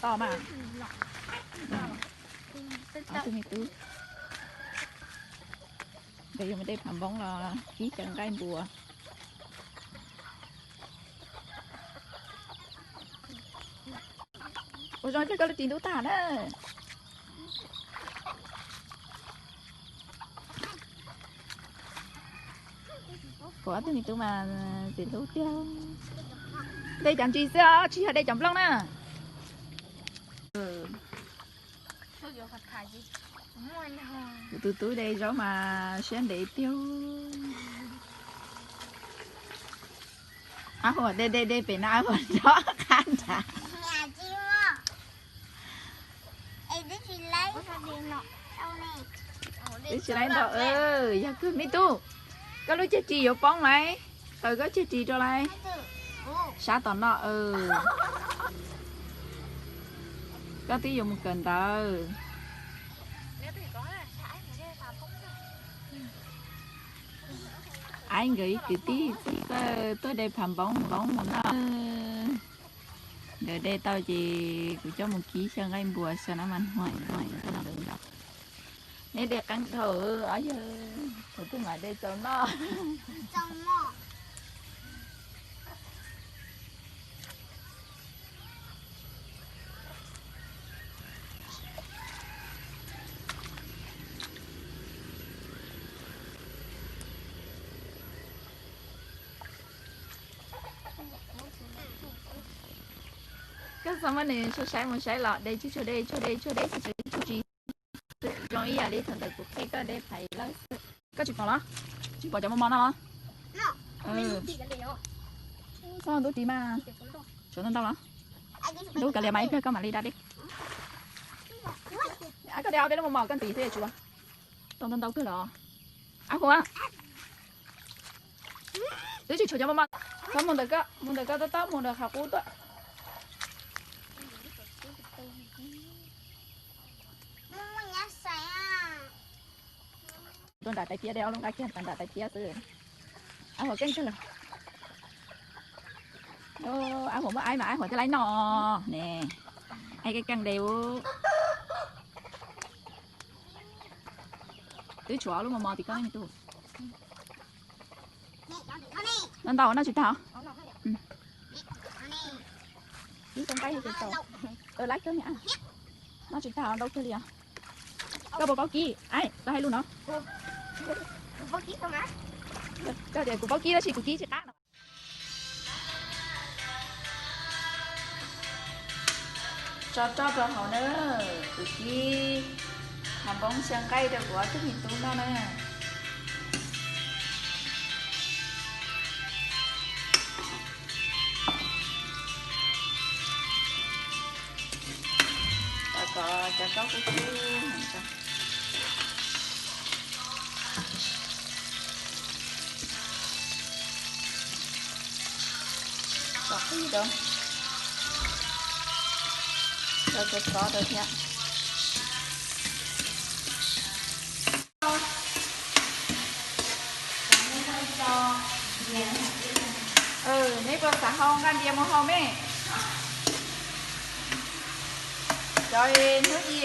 Toj mas. Ob tug me tub, nkawd yuav mus de phav npoob los kib xyaw nqaij npua. Ua zoo coj koj lub ris ntub tag na. Kuv ob tug me tub mas txiv hlub tiag. De cov ntsis xwb os, tsis yog de cov nplooj na. Kuv tus tub de zaub mas siab ntev tiag. Ab, huam de de de pem no, ab, huam nrov qab nrad. Twb tsis laib ntau, yog kawg me tub. Koj lub ceg ris yuav poob lauj, taws koj ceg ris rau lauj. Sab tom no, koj twb yuav mus kawm ntawv. Aib nkawd ib kwv tij txawj tuaj de phav npoob npoob mus noj. Nkawd de tau ces kuv coj mus kib xyaw nqaij npua xyaw na mas hua. Neb de qeeb dhau, ob yawg, kuv twb mam de tau noj. Koj txhob muab nws saib mus saib los, de tsuag tsuag de, tsuag de tsuag de tsuag tsuag tsis zoo ib yam li thaum ntawd kuv qhia koj de phav lawj xwb. Koj tsis pom los? Tsis pom cov mos mos no los? Txhob ntub ris mas. Tshuav ntau ntau los? Ntub kav liam mas ib pliag koj mam li da dej. Koj de ob peb lub mos mos koj ntxiv xwb tsis ua tau ntau ntau kawg los? Ab, hu. Twb tsis tshuav cov mos mos. Txhob mus ntawm koj, mus ntawm koj tob tob mus ntawm qhov qub tuaj. Tuaj nram tais phiab, de ob lub nqaij kiag nram tais phiab xwb. Ab, huam keej kawg lawm. Ab, huam muaj aib mas ab huam thiaj laib noj ne. Aib keej keej de ub. Twb tshuav ob lub mos mos tim koj ne tub. Ntau ntau noj tsis tag. Ib tug nqaij tau. Laib kawg, noj tsis tag, ntau kawg li os. Koj puas paub kib? Aib, koj hais lus no. Koj tias kuv paub kib tab sis kuv kib tsis qab no. Tso roj rau hauv na, kuv kib phav npoob xyaw nqaij rau kuv ob tug me tub noj na. Kom cov roj kub kub. Tso qhwv rau, rau tso tso rau thiab. Neb puas xav hau nqaij ntias mus hau me? Cov hnub i,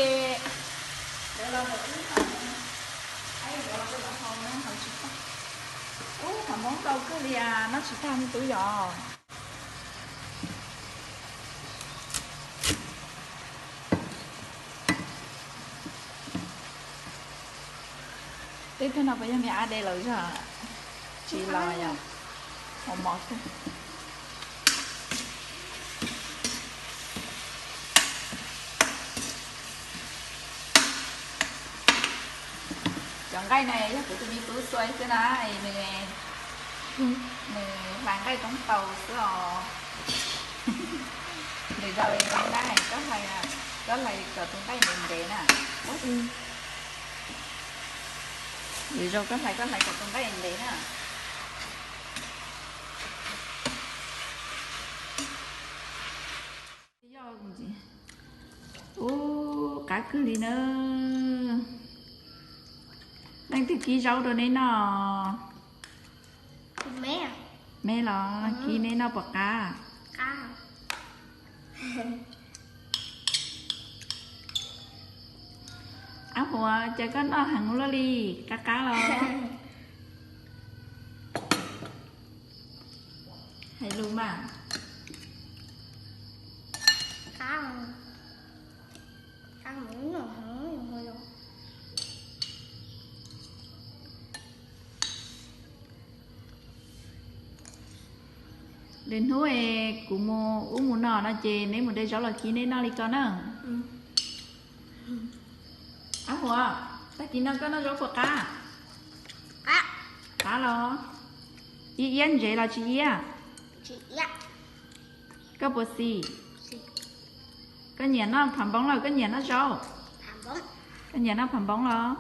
ub, phav npoob ntau kawg li, noj tsis tag me tub yom. Tej tug no puas yog me ab de lawm zog? Tsis los yog mos mos kawg. Cov nqaij no yog kuv tus me tub xuas xwb na, nws, nws hlais nqaij roob taus xwb os. Nws zaum li ntawd na, koj hlais, koj hlais kom tus nqaij ntev ntev na. Nws zaum koj hlais, koj hlais kom tus nqaij ntev na. Ub, qab kawg li na. Leej twg kib zaub rau neb noj? Me los kib neb noj puas qab? Ua cas koj noj heev luaj li, qab qab los? Hais lus mas. Lwm hnub es kuv mus ub mus no no ces neb mus de zaub los kib neb noj li ko na. Ab Huas, tag kis no koj noj zaub puas qab? Qab los? Iab iab ntsev los tsis iab? Koj puas xis? Koj nyiam noj phav npoob los koj nyiam noj zaub? Koj nyiam noj phav npoob los?